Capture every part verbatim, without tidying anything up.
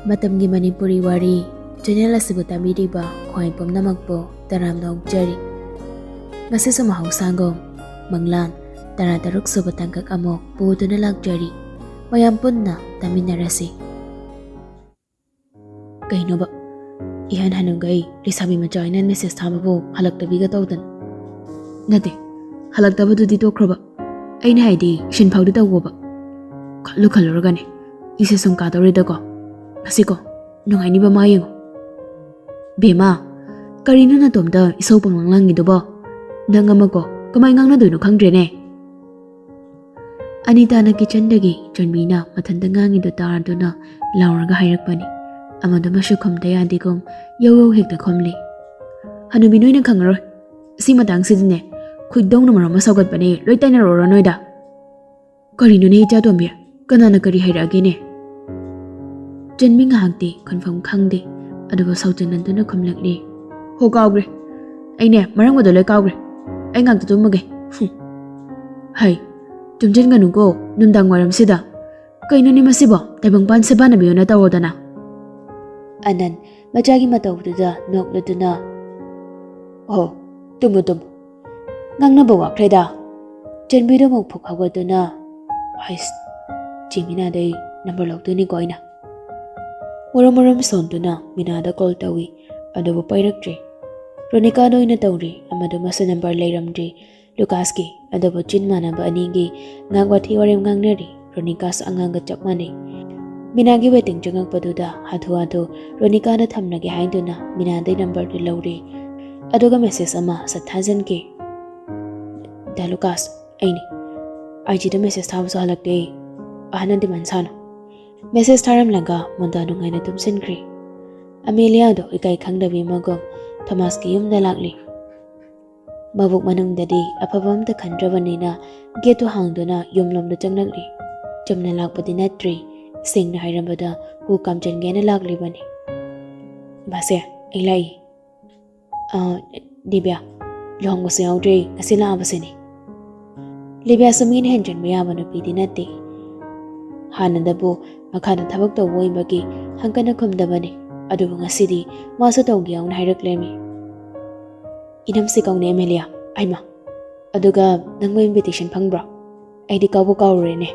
ꯃꯇꯝꯒꯤ ꯃꯅꯤꯄꯨꯔꯤ ꯋꯥꯔꯤ ꯆꯦꯅꯦꯜ ꯑꯁꯤꯕꯨ ꯇꯥꯕꯤꯔꯤꯕ ꯈ꯭ꯋꯥꯏ ꯄꯨꯝꯅꯃꯛꯄꯨ ꯇꯔꯥꯝꯅ ꯑꯣꯛꯆꯔꯤ꯫ ꯉꯁꯤꯁꯨ ꯃꯍꯧꯁꯥꯒꯨꯝ ꯃꯪꯂꯥꯟ ꯇꯔꯥꯇꯔꯨꯛ ꯁꯨꯕ ꯇꯥꯡꯀꯛ ꯑꯃꯨꯛ ꯄꯨꯗꯨꯅ ꯂꯥꯛꯆꯔꯤ꯫ ꯃꯌꯥꯝ ꯄꯨꯟꯅ ꯇꯥꯃꯤꯟꯅꯔꯁꯤ꯫ ꯀꯩꯅꯣꯕ, ꯏꯍꯟ ꯍꯟꯅꯨꯒꯩ ꯂꯩꯁꯥꯕꯤ ꯃꯆꯥ ꯑꯩꯅ ꯃꯦꯁꯦꯖ ꯊꯥꯕꯕꯨ ꯍꯜꯂꯛꯇꯕꯤꯒ ꯇꯧꯗꯅ? ꯅꯠꯇꯦ, ꯍꯜꯂꯛꯇꯕꯗꯨꯗꯤ ꯇꯣꯛꯈ꯭ꯔꯣꯕ, ꯑꯩꯅ ꯍꯥꯏꯗꯤ ꯁꯤꯟꯐꯥꯎꯗꯤ ꯇꯧꯋꯣꯕ꯫ ꯈꯜꯂꯨ ꯈꯜꯂꯨꯔꯒꯅꯦ ꯏꯁꯦ ꯁꯨꯝ ꯀꯥꯗꯧꯔꯦꯗꯀꯣ꯫ ꯉꯁꯤꯀꯣ ꯅꯨꯡꯉꯥꯏꯅꯤꯕ ꯃꯥ ꯌꯦꯡꯉꯣ꯫ ꯕꯦꯃꯥ, ꯀꯔꯤꯅꯣ ꯅꯇꯣꯝꯇ ꯏꯁꯧ ꯄꯪꯂꯥꯡ ꯂꯥꯡꯉꯤꯗꯨꯕꯣ? ꯅꯪ ꯑꯃꯀꯣ ꯀꯃꯥꯏ ꯉꯥꯡꯅꯗꯣꯏꯅꯣ ꯈꯪꯗ꯭ꯔꯦꯅꯦ꯫ ꯑꯅꯤꯇꯥꯅ ꯀꯤꯆꯟꯗꯒꯤ ꯆꯟꯕꯤꯅ ꯃꯊꯟꯇ ꯉꯥꯡꯉꯤꯗꯨ ꯇꯥꯔꯗꯨꯅ ꯂꯥꯎꯔꯒ ꯍꯥꯏꯔꯛꯄꯅꯤ꯫ ꯑꯃꯗꯨꯃꯁꯨ ꯈꯨꯝꯗ ꯌꯥꯗꯦꯒꯨꯝ ꯌꯧ ꯌꯧ ꯍꯦꯛꯇ ꯈꯨꯝꯂꯤ꯫ ꯍꯅꯨꯕꯤ, ꯅꯣꯏꯅ ꯈꯪꯉꯔꯣꯏ꯫ ꯁꯤ ꯃꯇꯥꯡꯁꯤꯗꯤꯅꯦ ꯈꯣꯏꯗꯧꯅ ꯃꯔꯣꯝ ꯑꯃ ꯁꯥꯎꯒꯠꯄꯅꯦ, ꯂꯣꯏ ꯇꯥꯏꯅꯔꯛꯑꯣꯔꯣ ꯅꯣꯏꯗ? ꯀꯔꯤꯅꯣꯅꯦ ꯏꯆꯥ ꯇꯣꯝꯕꯤ, ꯀꯅꯥꯅ ꯀꯔꯤ ꯍꯥꯏꯔꯛꯑꯒꯦꯅꯦ? ꯆꯟꯕꯤ ꯉꯥꯏꯍꯥꯛꯇꯤ ꯈꯨꯝꯐꯝ ꯈꯪꯗꯦ, ꯑꯗꯨꯕꯨ ꯁꯥꯎꯖꯟꯅꯗꯨꯅ ꯈꯨꯝꯂꯛꯂꯤ꯫ ꯍꯣ, ꯀꯥꯎꯒ꯭ꯔꯦ꯫ ꯑꯩꯅꯦ ꯃꯔꯝꯒꯗꯣ ꯂꯣꯏ ꯀꯥꯎꯒ꯭ꯔꯦ꯫ ꯑꯩ ꯉꯥꯛꯇ ꯇꯨꯝꯃꯒꯦ꯫ ꯍꯨꯝ꯫ ꯍꯩ, ꯇꯨꯝꯖꯟꯒꯅꯨꯀꯣ ꯅꯨꯡꯗꯥꯡ ꯋꯥꯏꯔꯝꯁꯤꯗ꯫ ꯀꯩꯅꯣꯅꯦ ꯃꯁꯤꯕꯣ? ꯇꯥꯏꯕꯪꯄꯥꯟ ꯁꯦꯕꯥꯅꯕꯤ ꯑꯣꯏꯅ ꯇꯧꯔꯣꯗꯅ꯫ ꯑꯅꯟ ꯃꯆꯥꯒꯤ ꯃꯇꯧꯗꯨꯗ ꯅꯣꯛꯂꯗꯨꯅ, "ꯑꯣ, ꯇꯨꯝꯃꯨ, ꯇꯨꯝꯃꯨ꯫ ꯉꯥꯡꯅꯕ ꯋꯥꯈ꯭ꯔꯦꯗ꯫" ꯆꯟꯕꯤꯗꯨ ꯑꯃꯨꯛ ꯐꯨꯛ ꯍꯧꯒꯠꯇꯨꯅ, "ꯍꯩꯁ, ꯆꯦ ꯃꯤꯅꯥꯗꯩ ꯅꯝꯕꯔ ꯂꯧꯗꯣꯏꯅꯤꯀꯣ ꯑꯩꯅ꯫" ꯃꯔꯨꯝ ꯃꯔꯨꯝ ꯁꯣꯟꯗꯨꯅ ꯃꯤꯅꯥꯗ ꯀꯣꯜ ꯇꯧꯏ, ꯑꯗꯨꯕꯨ ꯄꯥꯏꯔꯛꯇ꯭ꯔꯦ꯫ ꯔꯣꯅꯤꯀꯥꯗ ꯑꯣꯏꯅ ꯇꯧꯔꯤ, ꯑꯃꯗꯨꯃꯁꯨ ꯅꯝꯕꯔ ꯂꯩꯔꯝꯗ꯭ꯔꯦ꯫ ꯂꯨꯀꯥꯁꯀꯤ, ꯑꯗꯨꯕꯨ ꯆꯤꯟ ꯃꯥꯟꯅꯕ ꯑꯅꯤꯒꯤ ꯉꯥꯡ ꯋꯥꯊꯤ ꯋꯥꯔꯦꯝ ꯉꯥꯡꯅꯔꯤ꯫ ꯔꯣꯅꯤꯀꯥꯁꯨ ꯑꯉꯥꯡꯒ ꯆꯞ ꯃꯥꯟꯅꯩ꯫ ꯃꯤꯅꯥꯒꯤ ꯋꯦꯇꯤꯡ ꯆꯪꯉꯛꯄꯗꯨꯗ ꯍꯥꯊꯨ ꯍꯥꯊꯨ ꯔꯣꯅꯤꯀꯥꯗ ꯊꯝꯂꯒꯦ ꯍꯥꯏꯗꯨꯅ ꯃꯤꯅꯥꯗꯩ ꯅꯝꯕꯔꯗꯨ ꯂꯧꯔꯦ꯫ ꯑꯗꯨꯒ ꯃꯦꯁꯦꯖ ꯑꯃ ꯁꯠ ꯊꯥꯖꯤꯟꯈꯤ꯫ "ꯗꯥ ꯂꯨꯀꯥꯁ, ꯑꯩꯅꯤ꯫ ꯑꯥꯏ ꯖꯤꯗ ꯃꯦꯁꯦꯖ ꯊꯥꯕꯁꯨ ꯍꯜꯂꯛꯇꯦ꯫ ꯑꯍꯟꯅ ꯗꯤꯃꯥꯟ ꯁꯥꯅꯨ꯫" ꯃꯦꯁꯦꯖ ꯊꯥꯔꯝꯂꯒ ꯃꯣꯟꯗꯥ ꯅꯨꯡꯉꯥꯏꯅ ꯇꯨꯝꯁꯤꯟꯈ꯭ꯔꯦ꯫ ꯑꯃꯦꯂꯤꯌꯥꯗꯣ ꯏꯀꯥꯏ ꯈꯪꯗꯕꯤ ꯑꯃꯒꯨꯝ ꯊꯣꯃꯥꯁꯀꯤ ꯌꯨꯝꯗ ꯂꯥꯛꯂꯤ꯫ ꯃꯕꯨꯛ ꯃꯅꯨꯡꯗꯗꯤ ꯑꯐꯕ ꯑꯝꯇ ꯈꯟꯗ꯭ꯔꯕꯅꯤꯅ ꯒꯦꯠꯇꯨ ꯍꯥꯡꯗꯨꯅ ꯌꯨꯝꯂꯣꯝꯗ ꯆꯪꯂꯛꯂꯤ꯫ ꯆꯨꯝꯅ ꯂꯥꯛꯄꯗꯤ ꯅꯠꯇ꯭ꯔꯤ, ꯁꯦꯡꯅ ꯍꯥꯏꯔꯕꯗ ꯍꯨ ꯀꯥꯝꯖꯟꯒꯦꯅ ꯂꯥꯛꯂꯤꯕꯅꯤ꯫ "ꯕꯥꯁꯦ, ꯑꯩ ꯂꯥꯛꯏ꯫" "ꯑ, ꯗꯤꯕ꯭ꯌꯥ, ꯂꯨꯍꯣꯡꯕꯁꯨ ꯌꯥꯎꯗ꯭ꯔꯤ, ꯉꯁꯤ ꯂꯥꯛꯑꯕꯁꯤꯅꯤ꯫" ꯂꯤꯕ꯭ꯌꯥꯁꯨ ꯃꯤꯅ ꯍꯦꯟꯖꯟꯕ ꯌꯥꯕ ꯅꯨꯄꯤꯗꯤ ꯅꯠꯇꯦ꯫ ꯍꯥꯟꯅꯗꯕꯨ ꯃꯈꯥꯗ ꯊꯕꯛ ꯇꯧꯕ ꯑꯣꯏꯕꯒꯤ ꯍꯪꯀꯠꯅ ꯈꯨꯝꯗꯕꯅꯤ꯫ ꯑꯗꯨꯕꯨ ꯉꯁꯤꯗꯤ ꯃꯥꯁꯨ ꯇꯧꯒꯦ ꯌꯥꯎꯅ ꯍꯥꯏꯔꯛꯂꯦꯃꯤ꯫ "ꯏꯅꯝꯁꯤ ꯀꯧꯅꯦ ꯑꯦꯃꯦꯂꯤꯌꯥ꯫ ꯑꯩꯃ, ꯑꯗꯨꯒ ꯅꯪꯕꯨ invitation ꯐꯪꯕ꯭ꯔꯣ? ꯑꯩꯗꯤ ꯀꯥꯎꯕꯨ ꯀꯥꯎꯔꯨꯔꯦꯅꯦ꯫"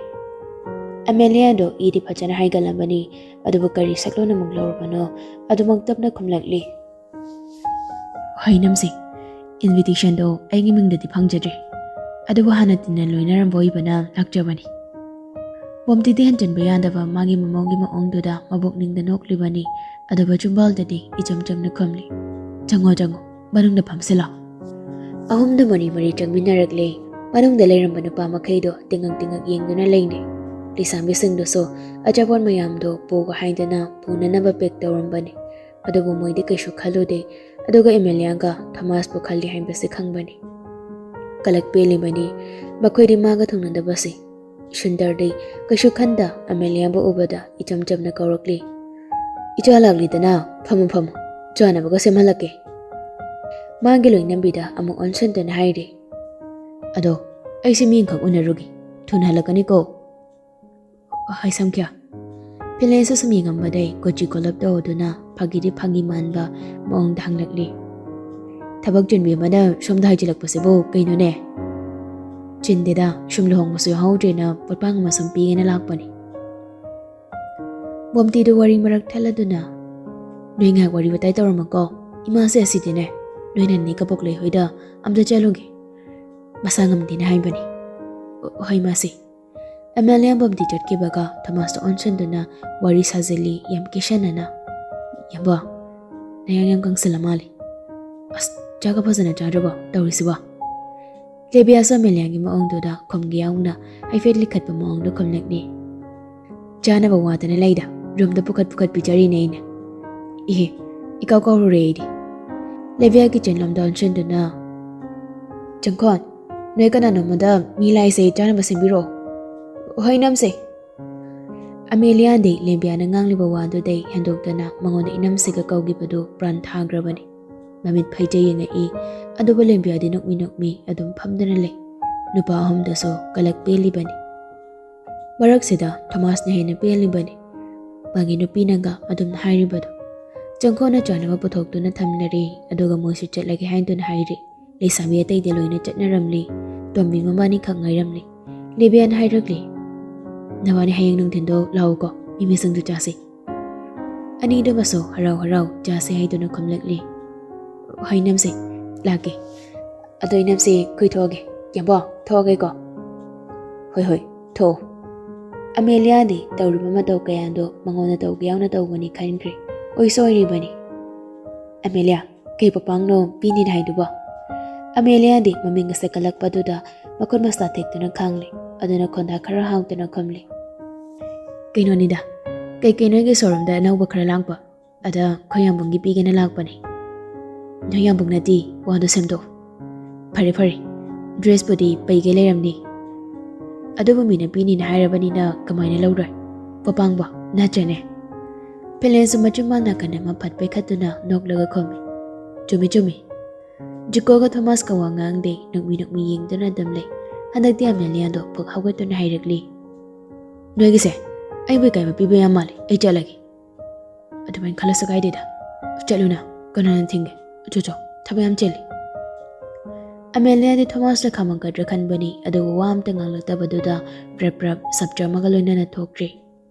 ꯑꯦꯃꯦꯂꯤꯌꯥꯗꯣ ꯏꯗꯤ ꯐꯖꯅ ꯍꯥꯏꯒꯠꯂꯕꯅꯤ, ꯑꯗꯨꯕꯨ ꯀꯔꯤ ꯁꯛꯂꯣꯟ ꯑꯃꯨꯛ ꯂꯧꯔꯕꯅꯣ ꯑꯗꯨꯃꯛ ꯇꯞꯅ ꯈꯨꯝꯂꯛꯂꯤ꯫ "ꯍꯣꯏ ꯏꯅꯝꯁꯤ, invitationꯗꯣ ꯑꯩꯒꯤ ꯃꯤꯡꯗꯗꯤ ꯐꯪꯖꯗ꯭ꯔꯤ, ꯑꯗꯨꯕꯨ ꯍꯥꯟꯅ ꯇꯤꯟꯅ ꯂꯣꯏꯅꯔꯝꯕ ꯑꯣꯏꯕꯅ ꯂꯥꯛꯆꯕꯅꯤ꯫" ꯕꯣꯝꯇꯤꯗꯤ ꯍꯟꯖꯤꯟꯕ ꯌꯥꯗꯕ ꯃꯥꯒꯤ ꯃꯃꯧꯒꯤ ꯃꯑꯣꯡꯗꯨꯗ ꯃꯕꯨꯛꯅꯤꯡꯗ ꯅꯣꯛꯂꯤꯕꯅꯤ, ꯑꯗꯨꯕꯨ ꯆꯨꯝꯕꯥꯜꯗꯗꯤ ꯏꯆꯝ ꯆꯝꯅ ꯈꯨꯝꯂꯤ꯫ "ꯆꯪꯉꯣ, ꯆꯪꯉꯣ, ꯃꯅꯨꯡꯗ ꯐꯝꯁꯤꯜꯂꯣ꯫" ꯑꯍꯨꯝꯗꯨ ꯃꯔꯤ ꯃꯔꯤ ꯆꯪꯃꯤꯟꯅꯔꯛꯂꯦ꯫ ꯃꯅꯨꯡꯗ ꯂꯩꯔꯝꯕ ꯅꯨꯄꯥ ꯃꯈꯩꯗꯣ ꯇꯤꯡꯉꯛ ꯇꯤꯡꯉꯛ ꯌꯦꯡꯗꯨꯅ ꯂꯩꯅꯩ꯫ ꯂꯩꯁꯥꯕꯤꯁꯤꯡꯗꯨꯁꯨ ꯑꯆꯥꯄꯣꯠ ꯃꯌꯥꯝꯗꯣ ꯄꯨꯒ ꯍꯥꯏꯗꯅ ꯄꯨꯅꯅꯕ pack ꯇꯧꯔꯝꯕꯅꯤ꯫ ꯑꯗꯨꯕꯨ ꯃꯣꯏꯗꯤ ꯀꯩꯁꯨ ꯈꯜꯂꯨꯗꯦ꯫ ꯑꯗꯨꯒ ꯑꯦꯃꯦꯂꯤꯌꯥꯒ ꯊꯣꯃꯥꯁꯄꯨ ꯈꯜꯂꯤ ꯍꯥꯏꯕꯁꯤ ꯈꯪꯕꯅꯤ꯫ ꯀꯂꯛ ꯄꯦꯜꯂꯤꯕꯅꯤ ꯃꯈꯣꯏꯗꯤ ꯃꯥꯒ ꯊꯨꯡꯅꯗꯕꯁꯤ꯫ ꯁꯨꯟꯗꯔꯗꯤ ꯀꯩꯁꯨ ꯈꯟꯗ ꯑꯦꯃꯦꯂꯤꯌꯥꯕꯨ ꯎꯕꯗ ꯏꯆꯝ ꯆꯝꯅ ꯀꯧꯔꯛꯂꯤ꯫ "ꯏꯆꯥ ꯂꯥꯛꯂꯤꯗꯅ, ꯐꯝꯃꯨ, ꯐꯝꯃꯨ, ꯆꯥꯅꯕꯒ ꯁꯦꯝꯍꯜꯂꯛꯀꯦ꯫" ꯃꯥꯒꯤ ꯂꯣꯏꯅꯕꯤꯗ ꯑꯃꯨꯛ ꯑꯣꯟꯁꯤꯟꯗꯨꯅ ꯍꯥꯏꯔꯤ꯫ "ꯑꯗꯣ, ꯑꯩꯁꯦ ꯃꯤ ꯑꯃꯈꯛ ꯎꯅꯔꯨꯒꯦ, ꯊꯨꯅ ꯍꯜꯂꯛꯀꯅꯤꯀꯣ꯫" "ꯍꯣꯏ ꯁꯝꯈ꯭ꯌꯥ꯫" ꯐꯤꯂꯦꯟꯁꯨ ꯁꯨꯝ ꯌꯦꯡꯉꯝꯕꯗꯩ ꯀꯣꯆꯤ ꯀꯣꯂꯞ ꯇꯧꯗꯨꯅ ꯐꯥꯒꯤꯗꯤ ꯐꯥꯒꯤ ꯃꯥꯟꯕ ꯃꯑꯣꯡꯗ ꯍꯪꯂꯛꯂꯤ꯫ "ꯊꯕꯛ ꯆꯤꯟꯕꯤ ꯑꯃꯅ ꯁꯣꯝꯗ ꯍꯥꯏꯖꯤꯜꯂꯛꯄꯁꯤꯕꯨ ꯀꯩꯅꯣꯅꯦ?" "ꯆꯤꯟꯗꯦꯗ, ꯁꯨꯝ ꯂꯨꯍꯣꯡꯕꯁꯨ ꯌꯥꯎꯍꯧꯗ꯭ꯔꯦꯅ ꯄꯣꯠꯄꯥꯡ ꯑꯃ ꯁꯨꯝ ꯄꯤꯒꯦꯅ ꯂꯥꯛꯄꯅꯤ꯫" ꯕꯣꯝꯇꯤꯗꯨ ꯋꯥꯔꯤ ꯃꯔꯛ ꯊꯠꯂꯗꯨꯅ, "ꯅꯣꯏ ꯉꯥꯏꯍꯥꯛ ꯋꯥꯔꯤ ꯋꯥꯇꯥꯏ ꯇꯧꯔꯝꯃꯨꯀꯣ, ꯏꯃꯥꯁꯦ ꯑꯁꯤꯗꯤꯅꯦ, ꯅꯣꯏ ꯅꯅꯦ ꯀꯕꯣꯛꯂꯩ ꯍꯣꯏꯗ ꯑꯝꯇ ꯆꯠꯂꯨꯒꯦ, ꯃꯁꯥ ꯉꯝꯗꯦꯅ ꯍꯥꯏꯕꯅꯤ꯫" "ꯑꯣ, ꯍꯣꯏ ꯃꯥꯁꯤ꯫" ꯑꯦꯃꯦꯂꯤꯌꯥ ꯕꯣꯝꯇꯤ ꯆꯠꯈꯤꯕꯒ ꯊꯣꯃꯥꯁꯇ ꯑꯣꯟꯁꯤꯟꯗꯨꯅ ꯋꯥꯔꯤ ꯁꯥꯖꯤꯜꯂꯤ ꯌꯥꯝ ꯀꯦꯁꯟꯅꯅ꯫ "ꯌꯥꯝꯕ, ꯅꯌꯥꯡ ꯌꯥꯝ ꯀꯪꯁꯤꯜꯂ ꯃꯥꯜꯂꯤ꯫ ꯑꯁ, ꯆꯥꯛꯀ ꯐꯖꯅ ꯆꯥꯗ꯭ꯔꯕꯣ ꯇꯧꯔꯤꯁꯤꯕꯣ?" ꯂꯦꯕꯤꯌꯥꯁꯨ ꯑꯦꯃꯦꯂꯤꯌꯥꯒꯤ ꯃꯑꯣꯡꯗꯨꯗ ꯈꯨꯝꯒꯦ ꯌꯥꯎꯅ ꯍꯥꯏꯐꯦꯠ ꯂꯤꯈꯠꯄ ꯃꯑꯣꯡꯗ ꯈꯨꯝꯂꯛꯂꯤ꯫ "ꯆꯥꯅꯕ ꯋꯥꯗꯅ ꯂꯩꯗ, ꯔꯨꯝꯗ ꯄꯨꯈꯠ ꯄꯨꯈꯠ ꯄꯤꯖꯔꯤꯅꯦ ꯑꯩꯅ꯫ ꯏꯍꯦ, ꯏꯀꯥꯎ ꯀꯥꯎꯔꯨꯔꯦ ꯑꯩꯗꯤ꯫" ꯂꯦꯕꯤꯌꯥ ꯀꯤꯆꯟ ꯂꯣꯝꯗ ꯑꯣꯟꯁꯤꯟꯗꯨꯅ, "ꯆꯪꯈꯣꯟ, ꯅꯣꯏ ꯀꯅꯥꯅꯣꯝꯃꯗ ꯃꯤ ꯂꯥꯛꯏꯁꯦ ꯆꯥꯅꯕ ꯁꯦꯝꯕꯤꯔꯛꯑꯣ꯫" "ꯍꯣꯏ ꯏꯅꯝꯁꯦ꯫" ꯑꯃꯦꯂꯤꯌꯥꯗꯤ ꯂꯦꯕꯤꯌꯥꯅ ꯉꯥꯡꯂꯤꯕ ꯋꯥꯗꯨꯗꯩ ꯍꯦꯟꯗꯣꯛꯇꯅ ꯃꯉꯣꯟꯗ ꯏꯅꯝꯁꯤꯒ ꯀꯧꯈꯤꯕꯗꯨ ꯄ꯭ꯔꯥꯟ ꯊꯥꯈ꯭ꯔꯕꯅꯤ꯫ ꯃꯃꯤꯠ ꯐꯩꯖꯩ ꯌꯦꯡꯉꯛꯏ, ꯑꯗꯨꯕꯨ ꯂꯦꯕꯤꯌꯥꯗꯤ ꯅꯣꯛꯃꯤ ꯅꯣꯛꯃꯤ ꯑꯗꯨꯝ ꯐꯝꯗꯨꯅ ꯂꯩ꯫ ꯅꯨꯄꯥ ꯑꯍꯨꯝꯗꯨꯁꯨ ꯀꯂꯛ ꯄꯦꯜꯂꯤꯕꯅꯤ꯫ ꯃꯔꯛꯁꯤꯗ ꯊꯣꯃꯥꯁꯅ ꯍꯦꯟꯅ ꯄꯦꯜꯂꯤꯕꯅꯤ꯫ ꯃꯥꯒꯤ ꯅꯨꯄꯤꯅꯒ ꯑꯗꯨꯝ ꯍꯥꯏꯔꯤꯕꯗꯣ꯫ ꯆꯪꯈꯣꯠꯅ ꯆꯥꯅꯕ ꯄꯨꯊꯣꯛꯇꯨꯅ ꯊꯝꯂꯔꯦ, ꯑꯗꯨꯒ ꯃꯣꯏꯁꯨ ꯆꯠꯂꯒꯦ ꯍꯥꯏꯗꯨꯅ ꯍꯥꯏꯔꯦ꯫ ꯂꯩꯁꯥꯕꯤ ꯑꯇꯩꯗꯤ ꯂꯣꯏꯅ ꯆꯠꯅꯔꯝꯂꯦ꯫ ꯇꯣꯝꯕꯤ ꯃꯕꯥꯅꯤ ꯈꯛ ꯉꯥꯏꯔꯝꯂꯦ꯫ ꯂꯦꯕꯤꯌꯥꯅ ꯍꯥꯏꯔꯛꯂꯦ, "ꯅꯕꯥꯅꯤ ꯍꯌꯦꯡ ꯅꯨꯡꯊꯤꯟꯗꯣ ꯂꯥꯛꯎꯀꯣ, ꯃꯤꯃꯤ ꯁꯤꯡꯖꯨ ꯆꯥꯁꯤ꯫" ꯑꯅꯤꯗꯨꯃꯁꯨ ꯍꯔꯥꯎ ꯍꯔꯥꯎ ꯆꯥꯁꯤ ꯍꯥꯏꯗꯨꯅ ꯈꯨꯝꯂꯛꯂꯤ꯫ "ꯍꯣꯏ ꯏꯅꯝꯁꯦ, ꯂꯥꯛꯀꯦ꯫ ꯑꯗꯣ ꯏꯅꯝꯁꯦ, ꯈꯨꯏꯊꯣꯛꯑꯒꯦ꯫ ꯌꯥꯝꯕꯣ, ꯊꯣꯛꯑꯒꯦꯀꯣ꯫" "ꯍꯣꯏ ꯍꯣꯏ, ꯊꯣꯛꯑꯣ꯫" ꯑꯃꯦꯂꯤꯌꯥꯗꯤ ꯇꯧꯔꯤꯕ ꯃꯇꯧ ꯀꯌꯥꯗꯣ ꯃꯉꯣꯟꯗ ꯇꯧꯒꯦ ꯌꯥꯎꯅ ꯇꯧꯕꯅꯤ ꯈꯟꯈ꯭ꯔꯦ꯫ ꯑꯣꯏꯁꯨ ꯑꯣꯏꯔꯤꯕꯅꯤ꯫ "ꯑꯃꯦꯂꯤꯌꯥ, ꯀꯩ ꯄꯄꯥꯡꯅꯣ ꯄꯤꯅꯤꯅ ꯍꯥꯏꯗꯨꯕꯣ?" ꯑꯃꯦꯂꯤꯌꯥꯗꯤ ꯃꯃꯤꯡ ꯑꯁꯦ ꯀꯜꯂꯛꯄꯗꯨꯗ ꯃꯈꯨꯠ ꯃꯁꯥ ꯊꯦꯛꯇꯨꯅ ꯈꯥꯡꯂꯦ꯫ ꯑꯗꯨꯅ ꯈꯣꯟꯗꯥ ꯈꯔ ꯍꯥꯡꯇꯨꯅ ꯈꯨꯝꯂꯦ, "ꯀꯩꯅꯣꯅꯤꯗ, ꯀꯩꯀꯩ ꯅꯣꯏꯒꯤ ꯁꯣꯔꯨꯝꯗ ꯑꯅꯧꯕ ꯈꯔ ꯂꯥꯛꯄ, ꯑꯗ ꯈꯣꯏ ꯌꯥꯝꯕꯨꯡꯒꯤ ꯄꯤꯒꯦꯅ ꯂꯥꯛꯄꯅꯦ꯫" "ꯅꯣꯏ ꯌꯥꯝꯕꯨꯡꯅꯗꯤ ꯋꯥꯗꯣ ꯁꯦꯝꯗꯣꯛꯎ꯫" "ꯐꯔꯦ ꯐꯔꯦ, ꯗ꯭ꯔꯦꯁꯄꯨꯗꯤ ꯄꯩꯒꯦ ꯂꯩꯔꯝꯅꯤ꯫ ꯑꯗꯨꯕꯨ ꯃꯤꯅ ꯄꯤꯅꯤꯅ ꯍꯥꯏꯔꯕꯅꯤꯅ ꯀꯃꯥꯏꯅ ꯂꯧꯔꯣꯏ? ꯄꯄꯥꯡꯕ ꯅꯠꯇ꯭ꯔꯅꯦ?" ꯐꯦꯂꯦꯟꯁꯨ ꯃꯆꯤꯟ ꯃꯥꯡ ꯅꯥꯀꯟ ꯑꯃ ꯐꯠ ꯄꯩꯈꯠꯇꯨꯅ ꯅꯣꯛꯂꯒ ꯈꯨꯝꯃꯤ, "ꯆꯨꯝꯃꯤ ꯆꯨꯝꯃꯤ꯫" ꯖꯤꯀꯣꯒ ꯊꯣꯃꯥꯁꯀ ꯋꯥ ꯉꯥꯡꯗꯦ, ꯅꯣꯛꯃꯤ ꯅꯣꯛꯃꯤ ꯌꯦꯡꯗꯨꯅ ꯑꯗꯨꯝ ꯂꯩ꯫ ꯍꯟꯗꯛꯇꯤ ꯑꯃꯦꯂꯤꯌꯥꯗꯣ ꯐꯨꯛ ꯍꯧꯒꯠꯇꯨꯅ ꯍꯥꯏꯔꯛꯂꯤ, "ꯅꯣꯏꯒꯤꯁꯦ ꯑꯩꯕꯨ ꯏꯀꯥꯏꯕ ꯄꯤꯕ ꯌꯥꯝ ꯃꯥꯜꯂꯦ, ꯑꯩ ꯆꯠꯂꯒꯦ꯫" "ꯑꯗꯨꯃꯥꯏꯅ ꯈꯜꯂꯁꯨ ꯀꯥꯏꯗꯦꯗ, ꯆꯠꯂꯨꯅ, ꯀꯅꯥꯅ ꯊꯤꯡꯒꯦ? ꯆꯣ ꯆꯣ, ꯊꯕꯛ ꯌꯥꯝ ꯆꯤꯜꯂꯤ꯫" ꯑꯃꯦꯂꯤꯌꯥꯗꯤ ꯊꯣꯃꯥꯁꯅ ꯈꯥꯝꯃꯛꯀꯗ꯭ꯔꯥ ꯈꯟꯕꯅꯤ, ꯑꯗꯨꯕꯨ ꯋꯥ ꯑꯝꯇ ꯉꯥꯡꯂꯛꯇꯕꯗꯨꯗ ꯄ꯭ꯔꯞ ꯄ꯭ꯔꯞ ꯁꯞꯇ꯭ꯔ ꯑꯃꯒ ꯂꯣꯏꯅꯅ ꯊꯣꯛꯈ꯭ꯔꯦ꯫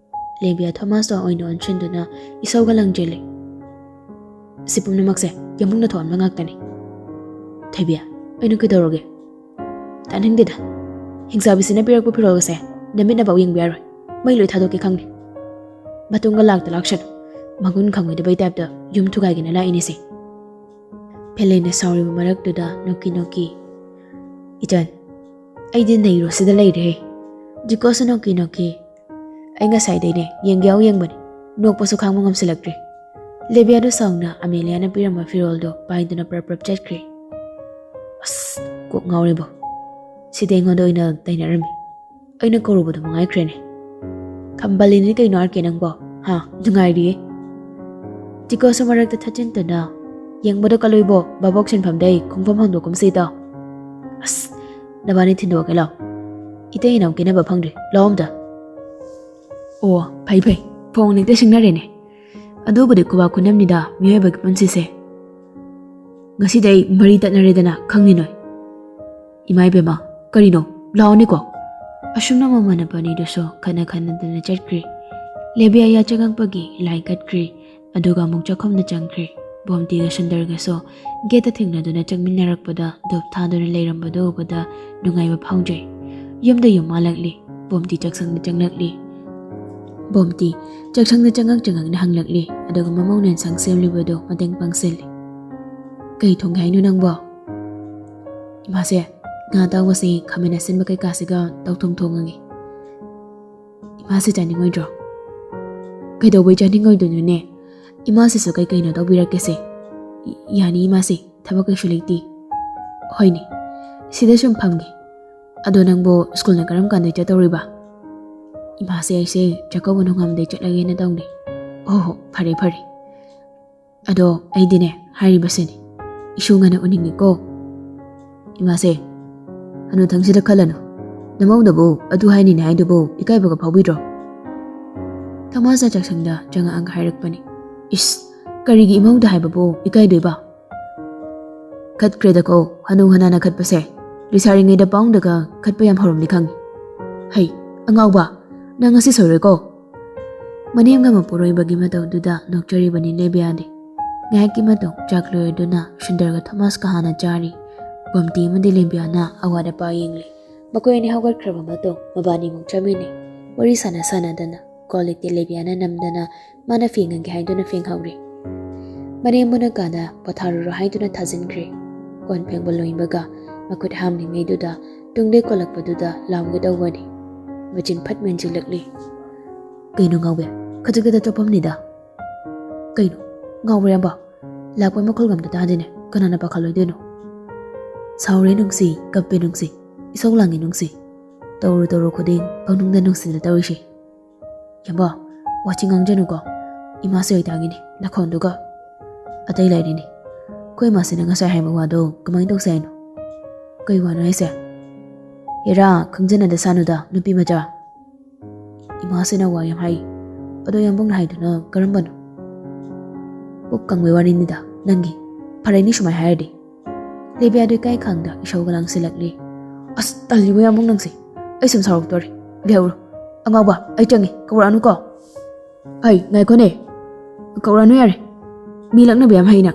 ꯂꯦꯕꯤꯌꯥ ꯊꯣꯃꯥꯁꯇ ꯑꯣꯏꯅ ꯑꯣꯟꯁꯤꯟꯗꯨꯅ ꯏꯁꯧꯒ ꯂꯪꯁꯤꯜꯂꯤ, "ꯁꯤ ꯄꯨꯝꯅꯃꯛꯁꯦ ꯌꯥꯝꯕꯨꯡꯅ ꯊꯣꯛꯍꯟꯕ ꯉꯥꯛꯇꯅꯤ꯫" "ꯊꯣꯏꯕꯤ, ꯑꯩꯅ ꯀꯩꯗꯧꯔꯒꯦ?" "ꯇꯥꯅꯤꯡꯗꯦꯗ꯫ ꯍꯤꯡꯆꯥꯕꯤꯁꯤꯅ ꯄꯤꯔꯛꯄ ꯐꯤꯔꯣꯜꯒꯁꯦ ꯅꯃꯤꯠꯅꯐꯥꯎ ꯌꯦꯡꯕ ꯌꯥꯔꯣꯏ꯫ ꯃꯩ ꯂꯣꯏ ꯊꯥꯗꯣꯛꯀꯦ ꯈꯪꯅꯤ꯫ ꯃꯇꯨꯡꯒ ꯂꯥꯛꯇ ꯂꯥꯛꯁꯅꯨ꯫ ꯃꯒꯨꯟ ꯈꯪꯉꯣꯏꯗꯕꯩ ꯇꯥꯏꯞꯇ ꯌꯨꯝ ꯊꯨꯒꯥꯏꯒꯦꯅ ꯂꯥꯛꯏꯅꯦꯁꯦ꯫" ꯐꯦꯂꯦꯟꯅ ꯁꯥꯎꯔꯤꯕ ꯃꯔꯛꯇꯨꯗ ꯅꯣꯛꯀꯤ ꯅꯣꯛꯀꯤ, "ꯏꯆꯟ, ꯑꯩꯗꯤ ꯅꯩꯔꯣꯁꯤꯗ ꯂꯩꯔꯦ꯫" ꯖꯤꯀꯣꯁꯨ ꯅꯣꯛꯀꯤ ꯅꯣꯛꯀꯤ, "ꯑꯩ ꯉꯁꯥꯏꯗꯩꯅꯦ ꯌꯦꯡꯒꯦ ꯌꯥꯎ ꯌꯦꯡꯕꯅꯤ, ꯅꯣꯛꯄꯁꯨ ꯈꯥꯡꯕ ꯉꯝꯁꯤꯜꯂꯛꯇ꯭ꯔꯦ꯫" ꯂꯦꯕꯤꯌꯥꯗꯨ ꯁꯥꯎꯅ ꯑꯃꯦꯂꯤꯌꯥꯅ ꯄꯤꯔꯝꯕ ꯐꯤꯔꯣꯜꯗꯣ ꯄꯥꯏꯗꯨꯅ ꯄ꯭ꯔꯞ ꯄ꯭ꯔꯞ ꯆꯠꯈ꯭ꯔꯦ꯫ "ꯑꯁ, ꯀꯣꯛ ꯉꯥꯎꯔꯦꯕꯣ꯫ ꯁꯤꯗꯤ ꯑꯩꯉꯣꯟꯗ ꯑꯣꯏꯅ ꯇꯩꯅꯔꯝꯃꯤ꯫ ꯑꯩꯅ ꯀꯧꯔꯨꯕꯗꯣ ꯃꯉꯥꯏꯈ꯭ꯔꯦꯅꯦ꯫ ꯈꯝꯕꯜꯂꯤꯅꯤ ꯀꯩꯅꯣ ꯑꯥꯔ ꯀꯦ ꯅꯪꯕꯣ? ꯍꯥ, ꯅꯨꯡꯉꯥꯏꯔꯤꯌꯦ꯫" ꯖꯤꯀꯣꯁꯨ ꯃꯔꯛꯇ ꯊꯠꯆꯤꯟꯗꯨꯅ, "ꯌꯦꯡꯕꯗꯣ ꯀꯜꯂꯨꯏꯕꯣ, ꯚꯥꯕꯣꯛ ꯁꯤꯟꯐꯝꯗꯩ ꯈꯣꯡꯐꯝ ꯍꯣꯡꯗꯣꯛꯀꯨꯝꯁꯤꯗꯣ꯫" "ꯑꯁ, ꯅꯕꯥꯅꯤ ꯊꯤꯟꯗꯣꯛꯑꯒꯦ ꯂꯥꯎ꯫ ꯏꯇꯩ ꯏꯅꯥꯎ ꯀꯦꯅꯕ ꯐꯪꯗ꯭ꯔꯤ, ꯂꯥꯎ ꯑꯝꯇ꯫" "ꯑꯣ, ꯐꯩ ꯐꯩ꯫ ꯐꯣꯟ ꯍꯦꯛꯇ ꯁꯤꯡꯅꯔꯦꯅꯦ꯫ ꯑꯗꯨꯕꯨꯗꯤ ꯈꯨꯕꯥꯛ ꯈꯨꯅꯝꯅꯤꯗ ꯃꯤꯑꯣꯏꯕꯒꯤ ꯄꯨꯟꯁꯤꯁꯦ꯫ ꯉꯁꯤꯗꯩ ꯃꯔꯤ ꯇꯠꯅꯔꯦꯗꯅ ꯈꯪꯅꯤ ꯅꯣꯏ꯫ ꯏꯃꯥ ꯏꯕꯦꯝꯃ, ꯀꯔꯤꯅꯣ? ꯂꯥꯛꯑꯣꯅꯦꯀꯣ꯫ ꯑꯁꯨꯝꯅ ꯃꯃꯥꯟꯅꯕ ꯑꯅꯤꯗꯨꯁꯨ ꯈꯠꯅ ꯈꯠꯅꯗꯅ ꯆꯠꯈ꯭ꯔꯦ꯫ ꯂꯦꯕꯤꯌꯥ ꯌꯥ ꯆꯪꯉꯛꯄꯒꯤ ꯂꯥꯏ ꯀꯠꯈ꯭ꯔꯦ꯫ ꯑꯗꯨꯒ ꯑꯃꯨꯛ ꯆꯥꯛꯈꯨꯝꯗ ꯆꯪꯈ꯭ꯔꯦ꯫ ꯕꯣꯝꯇꯤꯒ ꯁꯨꯟꯗꯔꯒꯁꯨ ꯒꯦꯠꯇ ꯊꯦꯡꯅꯗꯨꯅ ꯆꯪꯃꯤꯟꯅꯔꯛꯄꯗ ꯙꯨꯞ ꯊꯥꯗꯨꯅ ꯂꯩꯔꯝꯕꯗꯨ ꯎꯕꯗ ꯅꯨꯡꯉꯥꯏꯕ ꯐꯥꯎꯖꯩ꯫ ꯌꯨꯝꯗ ꯌꯨꯝ ꯃꯥꯜꯂꯛꯂꯤ꯫ ꯕꯣꯝꯇꯤ ꯆꯥꯛꯁꯪꯗ ꯆꯪꯂꯛꯂꯤ꯫ ꯕꯣꯝꯇꯤ ꯆꯥꯛꯁꯪꯗ ꯆꯪꯉꯛ ꯆꯪꯉꯛꯅ ꯍꯪꯂꯛꯂꯤ꯫ ꯑꯗꯨꯒ ꯃꯃꯧꯅ ꯏꯟꯁꯥꯡ ꯁꯦꯝꯂꯤꯕꯗꯨ ꯃꯇꯦꯡ ꯄꯥꯡꯁꯤꯜꯂꯤ꯫ "ꯀꯩ ꯊꯣꯡꯒꯦ ꯍꯥꯏꯅꯣ ꯅꯪꯕꯣ?" "ꯏꯃꯥꯁꯦ, ꯉꯥ ꯑꯇꯥꯎꯕꯁꯤ ꯈꯥꯃꯦꯟ ꯑꯁꯤꯟꯕ ꯀꯩꯀꯥꯁꯤꯒ ꯇꯧꯊꯣꯡ ꯊꯣꯡꯉꯒꯦ꯫" "ꯏꯃꯥꯁꯦ ꯆꯥꯅꯤꯡꯉꯣꯏꯗ꯭ꯔꯣ?" "ꯀꯩꯗꯧꯕꯩ ꯆꯥꯅꯤꯡꯉꯣꯏꯗꯣꯏꯅꯣꯅꯦ? ꯏꯃꯥꯁꯤꯁꯨ ꯀꯩ ꯀꯩꯅꯣ ꯇꯧꯕꯤꯔꯛꯀꯦꯁꯦ꯫" "ꯏ-, ꯌꯥꯅꯤ ꯏꯃꯥꯁꯦ, ꯊꯕꯛ ꯀꯩꯁꯨ ꯂꯩꯇꯦ꯫" "ꯍꯣꯏꯅꯦ, ꯁꯤꯗ ꯁꯨꯝ ꯐꯝꯒꯦ꯫ ꯑꯗꯣ ꯅꯪꯕꯨ ꯁ꯭ꯀꯨꯜꯅ ꯀꯔꯝ ꯀꯥꯟꯗꯩ ꯆꯠꯇꯧꯔꯤꯕ?" "ꯏꯃꯥꯁꯦ, ꯑꯩꯁꯦ ꯆꯥꯛꯀꯧꯕ ꯅꯣꯡꯉꯥꯟꯕꯗꯩ ꯆꯠꯂꯒꯦꯅ ꯇꯧꯅꯤ꯫" "ꯑꯣ ꯍꯣ, ꯐꯔꯦ ꯐꯔꯦ꯫ ꯑꯗꯣ ꯑꯩꯗꯤꯅꯦ ꯍꯥꯏꯔꯤꯕꯁꯤꯅꯤ, ꯏꯁꯨ ꯉꯟꯅ ꯎꯅꯤꯡꯉꯤꯀꯣ꯫" "ꯏꯃꯥꯁꯦ, ꯍꯅꯨꯊꯪꯁꯤꯗ ꯈꯜꯂꯅꯨ꯫ ꯅꯃꯧꯅꯕꯨ ꯑꯗꯨ ꯍꯥꯏꯅꯤꯅꯦ ꯍꯥꯏꯗꯨꯕꯨ ꯏꯀꯥꯏꯕꯒ ꯐꯥꯎꯕꯤꯗ꯭ꯔꯣ?" ꯊꯣꯃꯥꯁꯅ ꯆꯥꯛꯁꯪꯗ ꯆꯪꯉꯛꯑꯒ ꯍꯥꯏꯔꯛꯄꯅꯤ꯫ "ꯏꯁ, ꯀꯔꯤꯒꯤ ꯏꯃꯧꯗ ꯍꯥꯏꯕꯕꯨ ꯏꯀꯥꯏꯗꯣꯏꯕ?" "ꯈꯠꯈ꯭ꯔꯦꯗꯀꯣ, ꯍꯅꯨ ꯍꯅꯥꯅ ꯈꯠꯄꯁꯦ꯫ ꯂꯩꯁꯥꯔꯤꯉꯩꯗ ꯄꯥꯎꯡꯗꯒ ꯈꯠꯄ ꯌꯥꯝ ꯍꯧꯔꯝꯅꯤ ꯈꯪꯉꯤ꯫ ꯍꯩ, ꯑꯉꯥꯎꯕ, ꯅꯪ ꯉꯁꯤ ꯁꯣꯏꯔꯣꯏꯀꯣ꯫" ꯃꯅꯦꯝꯒ ꯃꯄꯨꯔꯣꯏꯕꯒꯤ ꯃꯇꯧꯗꯨꯗ ꯅꯣꯛꯆꯔꯤꯕꯅꯤ ꯂꯦꯕꯤꯌꯥꯗꯤ꯫ ꯉꯥꯏꯍꯥꯛꯀꯤ ꯃꯇꯨꯡ ꯆꯥꯛ ꯂꯣꯏꯔꯗꯨꯅ ꯁꯨꯟꯗꯔꯒ ꯊꯣꯃꯥꯁꯀ ꯍꯥꯟꯅ ꯆꯥꯔꯤ꯫ ꯕꯣꯝꯇꯤ ꯑꯃꯗꯤ ꯂꯦꯕꯤꯌꯥꯅ ꯑꯋꯥꯠ ꯑꯄꯥ ꯌꯦꯡꯂꯤ꯫ ꯃꯈꯣꯏ ꯑꯅꯤ ꯍꯧꯒꯠꯈ꯭ꯔꯕ ꯃꯇꯨꯡ ꯃꯕꯥꯅꯤꯃꯨꯛ ꯆꯥꯃꯤꯟꯅꯩ꯫ ꯋꯥꯔꯤ ꯁꯥꯟꯅ ꯁꯥꯟꯅꯗꯅ ꯀꯣꯜ ꯂꯤꯛꯇꯤ ꯂꯦꯕꯤꯌꯥꯅ ꯅꯝꯗꯅ ꯃꯥꯅ ꯐꯦꯡꯉꯒꯦ ꯍꯥꯏꯗꯨꯅ ꯐꯦꯡꯍꯧꯔꯤ꯫ ꯃꯅꯦꯝꯕꯨꯅ ꯀꯥꯗ ꯄꯣꯊꯥꯔꯨꯔꯣ ꯍꯥꯏꯗꯨꯅ ꯊꯥꯖꯤꯟꯈ꯭ꯔꯦ꯫ ꯀꯣꯟ ꯐꯦꯡꯕ ꯂꯣꯏꯕꯒ ꯃꯈꯨꯠ ꯍꯥꯝꯂꯤꯉꯩꯗꯨꯗ ꯇꯨꯡꯗꯩ ꯀꯣꯜꯂꯛꯄꯗꯨꯗ ꯂꯥꯎꯒꯦ ꯇꯧꯕꯅꯤ꯫ ꯃꯆꯤꯟ ꯐꯠ ꯃꯦꯟꯁꯤꯜꯂꯛꯂꯤ꯫ "ꯀꯩꯅꯣ ꯉꯥꯎꯕꯤ? ꯈꯖꯤꯛ ꯈꯛꯇ ꯆꯣꯞꯄꯝꯅꯤꯗ꯫" "ꯀꯩꯅꯣ? ꯉꯥꯎꯕ꯭ꯔꯥ ꯌꯥꯝꯕ? ꯂꯥꯛꯄ ꯃꯈꯣꯜꯒ ꯑꯝꯇ ꯇꯥꯗꯦꯅꯦ꯫ ꯀꯅꯥꯅ ꯄꯥꯈꯠꯂꯣꯏꯗꯣꯏꯅꯣ?" "ꯁꯥꯎꯔꯦ ꯅꯨꯡꯁꯤ, ꯀꯞꯄꯦ ꯅꯨꯡꯁꯤ, ꯏꯁꯧ ꯂꯥꯡꯉꯦ ꯅꯨꯡꯁꯤ꯫ ꯇꯧꯔꯨ ꯇꯧꯔꯨ ꯈꯨꯗꯤꯡ ꯄꯪꯅꯨꯡꯗ ꯅꯨꯡꯁꯤꯅ ꯇꯧꯔꯤꯁꯦ꯫" "ꯌꯥꯝꯕ, ꯋꯥꯊꯤ ꯉꯥꯡꯖꯅꯨꯀꯣ꯫ ꯏꯃꯥꯁꯦ ꯑꯣꯏꯇꯥꯒꯤꯅꯤ ꯅꯈꯣꯟꯗꯨꯒ꯫ ꯑꯇꯩ ꯂꯩꯔꯤꯅꯤ꯫ ꯑꯩꯈꯣꯏ ꯏꯃꯥꯁꯤꯅ ꯉꯁꯥꯏ ꯍꯥꯏꯕ ꯋꯥꯗꯣ ꯀꯃꯥꯏꯅ ꯇꯧꯁꯦ ꯍꯥꯏꯅꯣ?" "ꯀꯩ ꯋꯥꯅꯣ ꯍꯥꯏꯁꯦ?" "ꯍꯦꯔꯥ, ꯈꯪꯖꯟꯅꯗ ꯁꯥꯅꯨꯗ, ꯅꯨꯄꯤ ꯃꯆꯥ꯫ ꯏꯃꯥꯁꯤꯅ ꯋꯥ ꯌꯥꯝ ꯍꯥꯏ꯫ ꯑꯗꯣ ꯌꯥꯝꯕꯨꯡꯅ ꯍꯥꯏꯗꯨꯅ ꯀꯔꯝꯕꯅꯣ? ꯄꯨꯛ ꯀꯪꯕꯩ ꯋꯥꯔꯤꯅꯤꯗ ꯅꯪꯒꯤ꯫ ꯐꯔꯦꯅꯤ ꯁꯨꯃꯥꯏ ꯍꯥꯏꯔꯗꯤ꯫ ꯂꯤꯕꯤꯌꯥꯗꯨ ꯏꯀꯥꯏ ꯈꯪꯗ ꯏꯁꯧꯒ ꯂꯥꯡꯁꯤꯜꯂꯛꯂꯤ꯫ "ꯑꯁ, ꯇꯜꯂꯤꯕꯣ ꯌꯥꯝꯕꯨꯡ ꯅꯪꯁꯦ꯫ ꯑꯩ ꯁꯨꯝ ꯁꯥꯎꯔꯛꯇꯣꯔꯦ꯫ ꯂꯩꯍꯧꯔꯣ꯫ ꯑꯉꯥꯎꯕ, ꯑꯩ ꯆꯪꯉꯦ, ꯀꯧꯔꯛꯑꯅꯨꯀꯣ꯫ ꯍꯩ, ꯉꯥꯏꯈꯣꯅꯦ꯫ ꯀꯧꯔꯛꯑꯅꯨ ꯌꯥꯔꯦ꯫ ꯃꯤ ꯂꯛꯅꯕ ꯌꯥꯝ ꯍꯩꯅ꯫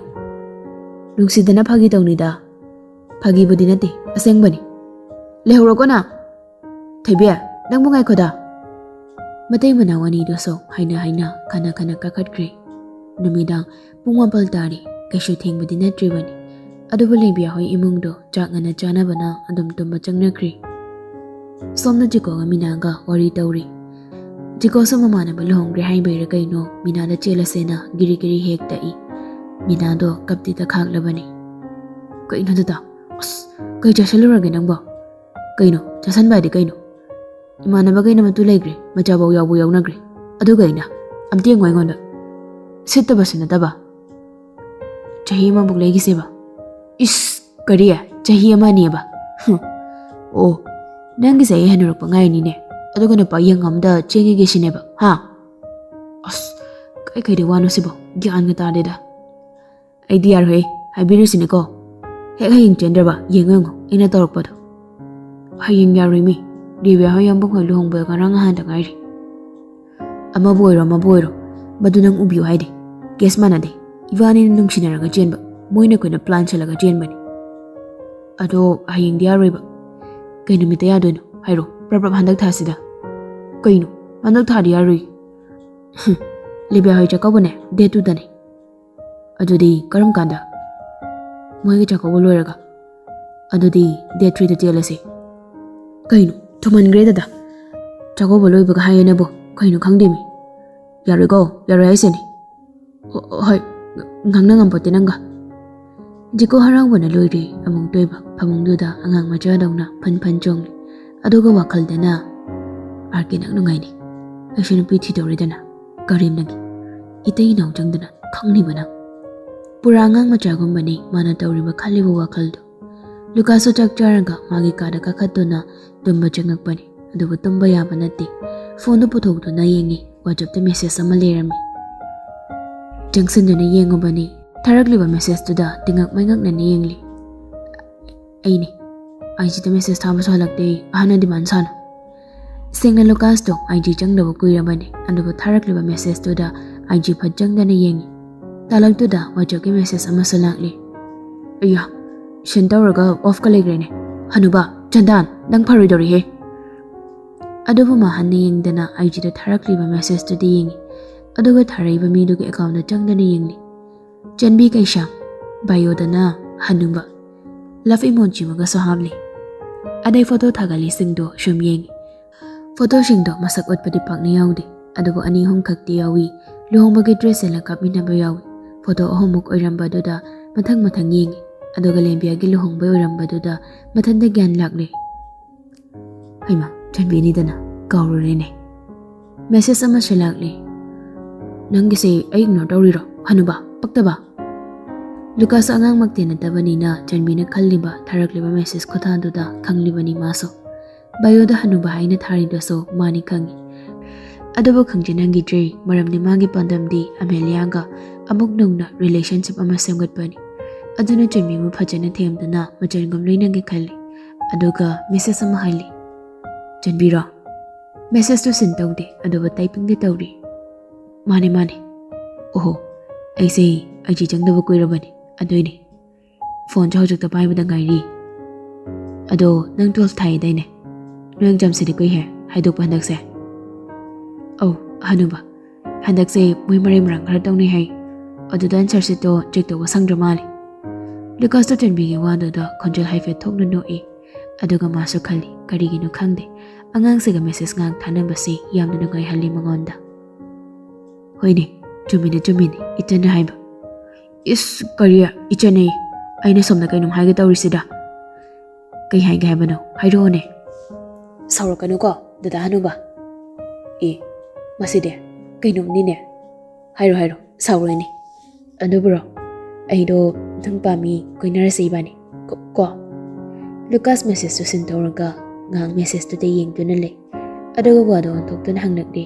ꯅꯨꯡꯁꯤꯗꯅ ꯐꯥꯒꯤ ꯇꯧꯅꯤꯗ꯫ ꯐꯥꯒꯤꯕꯨꯗꯤ ꯅꯠꯇꯦ, ꯑꯁꯦꯡꯕꯅꯤ꯫ ꯂꯩꯍꯧꯔꯣꯀꯣ ꯅꯪ꯫ ꯊꯣꯏꯕꯤ, ꯅꯪꯕꯨ ꯉꯥꯏꯈꯣꯗ꯫" ꯃꯇꯩ ꯃꯅꯥꯎ ꯑꯅꯤꯗꯨꯁꯨ ꯍꯥꯏꯅ ꯍꯥꯏꯅ ꯈꯟꯅ ꯈꯟꯅ ꯀꯥꯈꯠꯈ꯭ꯔꯦ꯫ ꯅꯨꯃꯤꯗꯥꯡ ꯄꯨꯡ ꯃꯥꯄꯜ ꯇꯥꯔꯦ꯫ ꯀꯩꯁꯨ ꯊꯦꯡꯕꯗꯤ ꯅꯠꯇ꯭ꯔꯤꯕꯅꯤ꯫ ꯑꯗꯨꯕꯨ ꯂꯤꯕꯤꯌꯥ ꯍꯣꯏ ꯏꯃꯨꯡꯗꯣ ꯆꯥꯛ ꯉꯟꯅ ꯆꯥꯅꯕꯅ ꯑꯗꯨꯝ ꯇꯨꯝꯕ ꯆꯪꯅꯈ꯭ꯔꯦ꯫ ꯁꯣꯝꯅ ꯖꯤꯀꯣꯒ ꯃꯤꯅꯥꯒ ꯋꯥꯔꯤ ꯇꯧꯔꯤ꯫ ꯖꯤꯀꯣꯁꯨ ꯃꯃꯥꯟꯅꯕ ꯂꯨꯍꯣꯡꯈ꯭ꯔꯦ ꯍꯥꯏꯕꯩꯔ ꯀꯩꯅꯣ ꯃꯤꯅꯥꯗ ꯆꯦꯜꯂꯁꯦꯅ ꯒꯤꯔꯤ ꯒꯤꯔꯤ ꯍꯦꯛ ꯇꯛꯏ꯫ ꯃꯤꯅꯥꯗꯣ ꯀꯞꯇꯤ ꯇꯛꯈꯥꯛꯂꯕꯅꯤ꯫ "ꯀꯩꯅꯣ ꯗꯗꯥ? ꯑꯁ, ꯀꯩ ꯆꯥꯁꯤꯜꯂꯨꯔꯒꯦ ꯅꯪꯕꯣ? ꯀꯩꯅꯣ? ꯆꯥꯁꯟꯕ ꯍꯥꯏꯗꯤ ꯀꯩꯅꯣ? ꯏꯃꯥꯟꯅꯕꯈꯩꯅ ꯃꯇꯨ ꯂꯩꯈ꯭ꯔꯦ, ꯃꯆꯥꯐꯧ ꯌꯥꯎꯕ ꯌꯥꯎꯅꯈ꯭ꯔꯦ꯫ ꯑꯗꯨꯒ ꯑꯩꯅ? ꯑꯝꯇ ꯌꯦꯡꯉꯣ ꯑꯩꯉꯣꯟꯗ꯫ ꯁꯤꯠꯇꯕꯁꯨ ꯅꯠꯇꯕ꯫ ꯆꯍꯤ ꯑꯃꯃꯨꯛ ꯂꯩꯈꯤꯁꯦꯕ꯫" "ꯏꯁ, ꯀꯔꯤ? ꯆꯍꯤ ꯑꯃ ꯑꯅꯤꯑꯕ? ꯍꯨꯝ꯫ ꯑꯣ, ꯅꯪꯒꯤꯁꯦ ꯑꯩ ꯍꯟꯅꯨꯔꯛꯄ ꯉꯥꯏꯔꯤꯅꯤꯅꯦ꯫ ꯑꯗꯨꯒ ꯅꯨꯄꯥ ꯌꯦꯡ ꯑꯝꯗ ꯆꯦꯟꯈꯤꯒꯦ ꯁꯤꯅꯦꯕ, ꯍꯥ? ꯑꯁ, ꯀꯩ ꯀꯩꯗꯤ ꯋꯥꯅꯣ ꯁꯤꯕꯣ? ꯒ꯭ꯌꯥꯟꯒ ꯇꯥꯗꯦꯗ꯫ ꯑꯩꯗꯤ ꯌꯥꯔꯣꯏ, ꯍꯥꯏꯕꯤꯔꯤꯁꯤꯅꯦꯀꯣ꯫ ꯍꯦꯛ ꯍꯌꯦꯡ ꯆꯦꯟꯗ꯭ꯔꯕ ꯌꯦꯡꯉꯣ ꯌꯦꯡꯉꯣ ꯑꯩꯅ ꯇꯧꯔꯛꯄꯗꯣ꯫ ꯍꯌꯦꯡ ꯌꯥꯔꯣꯏ ꯃꯤ꯫ ꯂꯤꯕꯤꯌꯥ ꯍꯣꯏ ꯌꯥꯝꯕꯨꯡ ꯍꯣꯏ ꯂꯨꯍꯣꯡꯕ ꯉꯔꯥꯡ ꯅꯍꯥꯟꯗ ꯉꯥꯏꯔꯤ꯫ ꯑꯃꯕꯨ ꯑꯣꯏꯔꯣ ꯑꯃꯕꯨ ꯑꯣꯏꯔꯣ, ꯃꯗꯨ ꯅꯪ ꯎꯕꯤꯌꯨ ꯍꯥꯏꯗꯦ꯫ ꯀꯦꯁ ꯃꯥꯟꯅꯗꯦ꯫ ꯏꯕꯥꯅꯤꯅ ꯅꯨꯡꯁꯤꯅꯔꯒ ꯆꯦꯟꯕ, ꯃꯣꯏꯅ ꯑꯩꯈꯣꯏꯅ ꯄ꯭ꯂꯥꯟ ꯁꯤꯜꯂꯒ ꯆꯦꯟꯕꯅꯤ꯫ ꯑꯗꯣ ꯍꯌꯦꯡꯗꯤ ꯌꯥꯔꯣꯏꯕ꯫ ꯀꯩ ꯅꯨꯃꯤꯠꯇ ꯌꯥꯗꯣꯏꯅꯣ ꯍꯥꯏꯔꯣ, ꯄ꯭ꯔꯞ ꯄ꯭ꯔꯞ ꯍꯟꯗꯛ ꯊꯥꯁꯤꯗ꯫ ꯀꯩꯅꯣ? ꯍꯟꯗꯛ ꯊꯥꯗꯤ ꯌꯥꯔꯣꯏ꯫ ꯍꯨꯝ, ꯂꯤꯕꯤꯌꯥ ꯍꯣꯏ ꯆꯥꯛꯀꯧꯕꯅꯦ, ꯗꯦꯠ ꯇꯨꯗꯅꯦ꯫ ꯑꯗꯨꯗꯤ ꯀꯔꯝ ꯀꯥꯟꯗ? ꯃꯣꯏꯒꯤ ꯆꯥꯛꯀꯧꯕ ꯂꯣꯏꯔꯒ꯫ ꯑꯗꯨꯗꯤ ꯗꯦꯠ ꯊ꯭ꯔꯤꯗ ꯆꯦꯜꯂꯁꯦ꯫ ꯀꯩꯅꯣ? ꯊꯨꯃꯟꯈ꯭ꯔꯦ ꯗꯗꯥ꯫ ꯆꯥꯛꯀꯧꯕ ꯂꯣꯏꯕꯒ ꯍꯥꯏꯌꯦꯅꯕꯨ ꯀꯩꯅꯣ ꯈꯪꯗꯦꯃꯤ꯫ ꯌꯥꯔꯣꯏꯀꯣ, ꯌꯥꯔꯣꯏ ꯍꯥꯏꯁꯤꯅꯤ꯫ ꯍꯣ-, ꯍꯣꯏ, ꯉꯥꯡꯅ ꯉꯝꯄꯣꯠꯇꯦ ꯅꯪꯒ꯫ ꯖꯤꯀꯣ ꯍꯔꯥꯎꯕꯅ ꯂꯣꯏꯔꯦ꯫ ꯑꯃꯨꯛ ꯇꯣꯏꯕ ꯐꯃꯨꯡꯗꯨꯗ ꯑꯉꯥꯡ ꯃꯆꯥꯗꯧꯅ ꯐꯟ ꯐꯟ ꯆꯣꯡꯂꯤ꯫ ꯑꯗꯨꯒ ꯋꯥꯈꯜꯗꯅ, "ꯑꯥꯔ ꯀꯦ ꯅꯪ ꯅꯨꯡꯉꯥꯏꯅꯤ꯫ ꯑꯩꯁꯨ ꯅꯨꯄꯤ ꯊꯤꯗꯧꯔꯦꯗꯅ꯫ ꯀꯔꯦꯝꯅꯒꯤ ꯏꯇꯩ ꯏꯅꯥꯎ ꯆꯪꯗꯅ ꯈꯪꯅꯤꯕ ꯅꯪ꯫" ꯄꯨꯔꯥ ꯑꯉꯥꯡ ꯃꯆꯥꯒꯨꯝꯕꯅꯤ ꯃꯥꯅ ꯇꯧꯔꯤꯕ ꯈꯜꯂꯤꯕ ꯋꯥꯈꯜꯗꯣ꯫ ꯂꯨꯀꯥꯁꯁꯨ ꯆꯥꯛ ꯆꯥꯔꯒ ꯃꯥꯒꯤ ꯀꯥꯗ ꯀꯥꯈꯠꯇꯨꯅ ꯇꯨꯝꯕ ꯆꯪꯉꯛꯄꯅꯤ꯫ ꯑꯗꯨꯕꯨ ꯇꯨꯝꯕ ꯌꯥꯕ ꯅꯠꯇꯦ꯫ ꯐꯣꯟꯗꯨ ꯄꯨꯊꯣꯛꯇꯨꯅ ꯌꯦꯡꯉꯤ꯫ WhatsAppꯇ message ꯑꯃ ꯂꯩꯔꯝꯃꯤ꯫ ꯆꯪꯁꯤꯟꯗꯨꯅ ꯌꯦꯡꯉꯨꯕꯅꯤ꯫ ꯊꯥꯔꯛꯂꯤꯕ messageꯇꯨꯗ ꯇꯤꯉꯛ ꯃꯩꯉꯛꯅꯅ ꯌꯦꯡꯂꯤ꯫ "ꯑꯩꯅꯦ, IGꯗ message ꯊꯥꯕꯁꯨ ꯍꯜꯂꯛꯇꯦ, ꯑꯍꯟꯅ demand ꯁꯥꯅꯨ"꯫ ꯁꯦꯡꯅ ꯂꯨꯀꯥꯁꯇꯣ IG ꯆꯪꯗꯕ ꯀꯨꯏꯔꯕꯅꯤ, ꯑꯗꯨꯕꯨ ꯊꯥꯔꯛꯂꯤꯕ messageꯇꯨꯗ IG ꯐꯠ ꯆꯪꯗꯅ ꯌꯦꯡꯉꯤ꯫ ꯇꯥꯂꯛꯇꯨꯗ WhatsAppꯀꯤ message ꯑꯃꯁꯨ ꯂꯥꯛꯂꯤ꯫ "ꯑꯌꯥ, seen ꯇꯧꯔꯒ offꯀ ꯂꯩꯈ꯭ꯔꯦꯅꯦ꯫ ꯍꯅꯨꯕ, ꯆꯟꯗꯥꯟ, ꯅꯪ ꯐꯔꯣꯏꯗꯧꯔꯤꯍꯦ"꯫ ꯑꯗꯨꯕꯨ ꯃꯥ ꯍꯟꯅ ꯌꯦꯡꯗꯅ IGꯗ ꯊꯥꯔꯛꯂꯤꯕ messageꯇꯨꯗ ꯌꯦꯡꯉꯤ꯫ ꯑꯗꯨꯒ ꯊꯥꯔꯛꯏꯕ ꯃꯤꯗꯨꯒꯤ accountꯇ ꯆꯪꯗꯅ ꯌꯦꯡꯂꯤ꯫ ꯆꯟꯕꯤ ꯀꯩꯁꯥꯝ, bioꯗꯅ ꯍꯅꯨꯕ, love emoji ꯑꯃꯒꯁꯨ ꯍꯥꯞꯂꯤ꯫ ꯑꯗꯩ photo ꯊꯥꯒꯠꯂꯤꯁꯤꯡꯗꯣ ꯁꯨꯝ ꯌꯦꯡꯉꯤ꯫ Photoꯁꯤꯡꯗꯣ ꯃꯁꯛ ꯎꯠꯄꯗꯤ ꯄꯥꯛꯅ ꯌꯥꯎꯗꯦ, ꯑꯗꯨꯕꯨ ꯑꯅꯤ ꯑꯍꯨꯝ ꯈꯛꯇꯤ ꯌꯥꯎꯏ꯫ ꯂꯨꯍꯣꯡꯕꯒꯤ dress ꯁꯦꯠꯂ ꯀꯥꯞꯃꯤꯟꯅꯕ ꯌꯥꯎꯏ꯫ Photo ꯑꯍꯨꯝꯃꯨꯛ ꯑꯣꯏꯔꯝꯕꯗꯨꯗ ꯃꯊꯪ ꯃꯊꯪ ꯌꯦꯡꯉꯤ, ꯑꯗꯨꯒ ꯂꯦꯝꯕꯤꯌꯥꯒꯤ ꯂꯨꯍꯣꯡꯕ ꯑꯣꯏꯔꯝꯕꯗꯨꯗ ꯃꯊꯟꯇ ꯒ꯭ꯌꯥꯟ ꯂꯥꯛꯂꯦ꯫ ꯍꯩꯃꯥ, ꯆꯟꯕꯤꯅꯤꯗꯅ, ꯀꯥꯎꯔꯨꯔꯦꯅꯦ꯫ Message ꯑꯃꯁꯨ ꯂꯥꯛꯂꯦ꯫ "ꯅꯪꯒꯤꯁꯦ ꯑꯩ ignore ꯇꯧꯔꯤꯔꯣ, ꯍꯅꯨꯕ? ꯄꯛꯇꯕ!" ꯂꯨꯀꯥꯁ ꯑꯉꯥꯡꯃꯛꯇꯤ ꯅꯠꯇꯕꯅꯤꯅ ꯆꯟꯕꯤꯅ ꯈꯜꯂꯤꯕ, ꯊꯥꯔꯛꯂꯤꯕ message ꯈꯨꯊꯥꯗꯨꯗ ꯈꯪꯂꯤꯕꯅꯤ ꯃꯥꯁꯨ꯫ Bioꯗ ꯍꯅꯨꯕ ꯍꯥꯏꯅ ꯊꯥꯔꯤꯗꯨꯁꯨ ꯃꯥꯅꯤ ꯈꯪꯉꯤ꯫ ꯑꯗꯨꯕꯨ ꯈꯪꯖꯤꯟꯍꯟꯈꯤꯗ꯭ꯔꯦ, ꯃꯔꯝꯗꯤ ꯃꯥꯒꯤ ꯄꯥꯟꯗꯝꯗꯤ ꯑꯃꯦꯂꯤꯌꯥꯒ ꯑꯃꯨꯛ ꯅꯧꯅ relationship ꯑꯃ ꯁꯦꯝꯒꯠꯄꯅꯤ꯫ ꯑꯗꯨꯅ ꯆꯟꯕꯤꯕꯨ ꯐꯖꯅ ꯊꯦꯝꯗꯨꯅ ꯃꯆꯟꯒꯨꯝ ꯂꯣꯏꯅꯒꯦ ꯈꯜꯂꯤ꯫ ꯑꯗꯨꯒ message ꯑꯃ ꯍꯜꯂꯤ꯫ "ꯆꯟꯕꯤꯔꯣ?" Messageꯇꯨ seen ꯇꯧꯗꯦ, ꯑꯗꯨꯕꯨ typingꯗꯤ ꯇꯧꯔꯤ꯫ "ꯃꯥꯅꯦ, ꯃꯥꯅꯦ꯫ ꯑꯣꯍꯣ, ꯑꯩꯁꯦ IG ꯆꯪꯗꯕ ꯀꯨꯏꯔꯕꯅꯤ, ꯑꯗꯨꯏꯅꯦ꯫ Phoneꯁꯨ ꯍꯧꯖꯤꯛꯇ ꯄꯥꯏꯕꯗ ꯉꯥꯏꯔꯤ꯫ ꯑꯗꯣ ꯅꯪ twelve ꯊꯥꯏꯗꯥꯏꯅꯦ? ꯅꯣꯏ examꯁꯤꯗꯤ ꯀꯨꯏꯍꯦ ꯍꯥꯏꯗꯣꯛꯄ ꯍꯟꯗꯛꯁꯦ?" "ꯑꯧ, ꯍꯅꯨꯕ, ꯍꯟꯗꯛꯁꯦ ꯃꯣꯏ ꯃꯔꯩ ꯃꯔꯥꯡ ꯈꯔ ꯇꯧꯅꯩ ꯍꯥꯏ꯫ ꯑꯗꯨꯗ answer sheetꯇꯣ check ꯇꯧꯕ ꯁꯪꯗ꯭ꯔ ꯃꯥꯜꯂꯦ"꯫ ꯂꯨꯀꯥꯁꯇꯣ ꯆꯟꯕꯤꯒꯤ ꯋꯥꯗꯨꯗ ꯈꯣꯟꯖꯦꯜ ꯍꯥꯏꯐꯦꯠ ꯊꯣꯛꯅ ꯅꯣꯛꯏ꯫ ꯑꯗꯨꯒ ꯃꯥꯁꯨ ꯈꯜꯂꯤ, ꯀꯔꯤꯒꯤꯅꯣ ꯈꯪꯗꯦ, ꯑꯉꯥꯡꯁꯤꯒ message ꯉꯥꯏꯍꯥꯛ ꯊꯥꯅꯕꯁꯤ ꯌꯥꯝꯅ ꯅꯨꯡꯉꯥꯏꯍꯜꯂꯤ ꯃꯉꯣꯟꯗ꯫ "ꯍꯣꯏꯅꯦ, ꯆꯨꯝꯃꯤꯅꯦ, ꯆꯨꯝꯃꯤꯅꯦ, ꯏꯆꯟꯅ ꯍꯥꯏꯕ"꯫ "ꯏꯁ, ꯀꯔꯤ? ꯏꯆꯟꯅꯦ? ꯑꯩꯅ ꯁꯣꯝꯗ ꯀꯩꯅꯣꯝ ꯍꯥꯏꯒꯦ ꯇꯧꯔꯤꯁꯤꯗ"꯫ "ꯀꯩ ꯍꯥꯏꯒꯦ ꯍꯥꯏꯕꯅꯣ? ꯍꯥꯏꯔꯛꯑꯣꯅꯦ"꯫ "ꯁꯥꯎꯔꯛꯀꯅꯨꯀꯣ, ꯗꯗꯥ ꯍꯅꯨꯕ"꯫ "ꯑꯦ, ꯃꯁꯤꯗꯤ ꯀꯩꯅꯣꯝꯅꯤꯅꯦ"꯫ "ꯍꯥꯏꯔꯣ, ꯍꯥꯏꯔꯣ, ꯁꯥꯎꯔꯣꯏꯅꯦ"꯫ "ꯑꯗꯨꯕꯨꯔꯣ, ꯑꯩꯗꯣ ꯅꯪ ꯄꯥꯝꯃꯤ, ꯀꯣꯏꯅꯔꯁꯦ ꯏꯕꯥꯅꯤ꯫ ꯀꯣ, ꯀꯣ"꯫ ꯂꯨꯀꯥꯁ messageꯇꯨ seen ꯇꯧꯔꯒ ꯉꯥꯏꯍꯥꯛ messageꯇꯨꯗ ꯌꯦꯡꯗꯨꯅ ꯂꯩ꯫ ꯑꯗꯨꯒ ꯋꯥꯗꯣ ꯑꯣꯟꯊꯣꯛꯇꯨꯅ ꯍꯪꯂꯛꯂꯦ꯫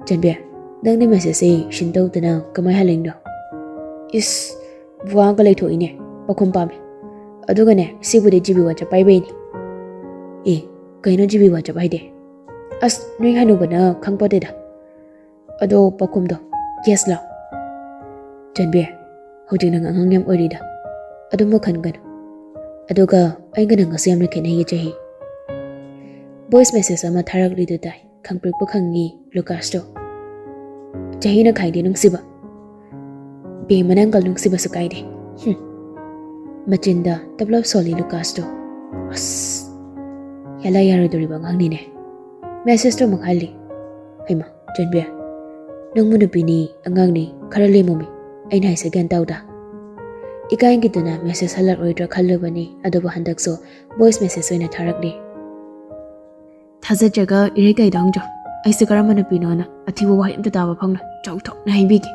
ꯆꯟꯕꯤ, ꯅꯪꯗꯤ message ꯁꯦ ꯁꯤꯟ ꯇꯧꯗꯅ ꯀꯃꯥꯏ ꯍꯜꯂꯛꯏꯅꯣ? ꯏꯁ, ꯋꯥꯒ ꯂꯩꯊꯣꯛꯏꯅꯦ, ꯄꯥꯈꯨꯝ ꯄꯥꯝꯃꯤ꯫ ꯑꯗꯨꯒꯅꯦ, ꯁꯤꯕꯨꯗꯤ G B WhatsApp ꯄꯥꯏꯕꯩꯅꯤ꯫ ꯑꯦ, ꯀꯩꯅꯣ G B WhatsApp ꯍꯥꯏꯗꯤ? ꯑꯁ, ꯅꯣꯏ ꯍꯅꯨꯕꯅ ꯈꯪꯄꯣꯠꯇꯦꯗ꯫ ꯑꯗꯣ ꯄꯥꯈꯨꯝꯗꯣ yes ꯂꯣ? ꯆꯟꯕꯤ, ꯍꯧꯖꯤꯛ ꯅꯪ ꯑꯉꯥꯡ ꯌꯥꯝ ꯑꯣꯏꯔꯤꯗ, ꯑꯗꯨꯝꯕ ꯈꯟꯒꯅꯨ꯫ ꯑꯗꯨꯒ ꯑꯩꯒ ꯅꯪꯒꯁꯨ ꯌꯥꯝꯅ ꯈꯦꯠꯅꯩꯌꯦ ꯆꯍꯤ꯫ Voice message ꯑꯃ ꯊꯥꯔꯛꯂꯤꯗꯨ ꯇꯥꯏ꯫ ꯈꯪꯄ꯭ꯔꯤꯛꯄꯨ ꯈꯪꯉꯤ ꯂꯨꯀꯥꯁꯇꯣ꯫ ꯆꯍꯤꯅ ꯈꯥꯏꯗꯦ ꯅꯨꯡꯁꯤꯕ꯫ ꯕꯦꯝꯃꯅ uncle ꯅꯨꯡꯁꯤꯕꯁꯨ ꯀꯥꯏꯗꯦ꯫ ꯍꯨꯝ꯫ ꯃꯆꯤꯟꯗ ꯇꯞꯂꯞ ꯁꯣꯜꯂꯤ ꯂꯨꯀꯥꯁꯇꯣ꯫ ꯑꯁ, ꯌꯥꯂꯥ ꯌꯥꯔꯣꯏꯗꯣꯔꯤꯕ ꯑꯉꯥꯡꯅꯤꯅꯦ꯫ Message ꯇꯣ ꯑꯃꯨꯛ ꯍꯜꯂꯤ꯫ ꯍꯩꯃꯥ, ꯆꯟꯕꯤ, ꯅꯪꯕꯨ ꯅꯨꯄꯤꯅꯤ, ꯑꯉꯥꯡꯅꯤ, ꯈꯔ ꯂꯦꯝꯃꯨꯃꯤ꯫ ꯑꯩꯅ ꯍꯥꯏꯁꯦ ꯒ꯭ꯌꯥꯟ ꯇꯥꯎꯗ꯫ ꯏꯀꯥꯏꯒꯤꯗꯨꯅ message ꯍꯜꯂꯛꯂꯣꯏꯗ꯭ꯔꯥ ꯈꯜꯂꯨꯕꯅꯤ, ꯑꯗꯨꯕꯨ ꯍꯟꯗꯛꯁꯨ voice message ꯑꯣꯏꯅ ꯊꯥꯔꯛꯂꯤ꯫ ꯊꯥꯖꯗ꯭ꯔꯒ ꯏꯔꯩ ꯀꯩꯗ ꯍꯪꯖꯧ꯫ ꯑꯩꯁꯦ ꯀꯔꯝꯕ ꯅꯨꯄꯤꯅꯣꯅ ꯑꯊꯤꯕ ꯋꯥꯍꯩ ꯑꯝꯇ ꯇꯥꯕ ꯐꯪꯂꯣꯏ꯫ ꯆꯥꯎꯊꯣꯛꯅ ꯍꯥꯏꯕꯤꯒꯦ꯫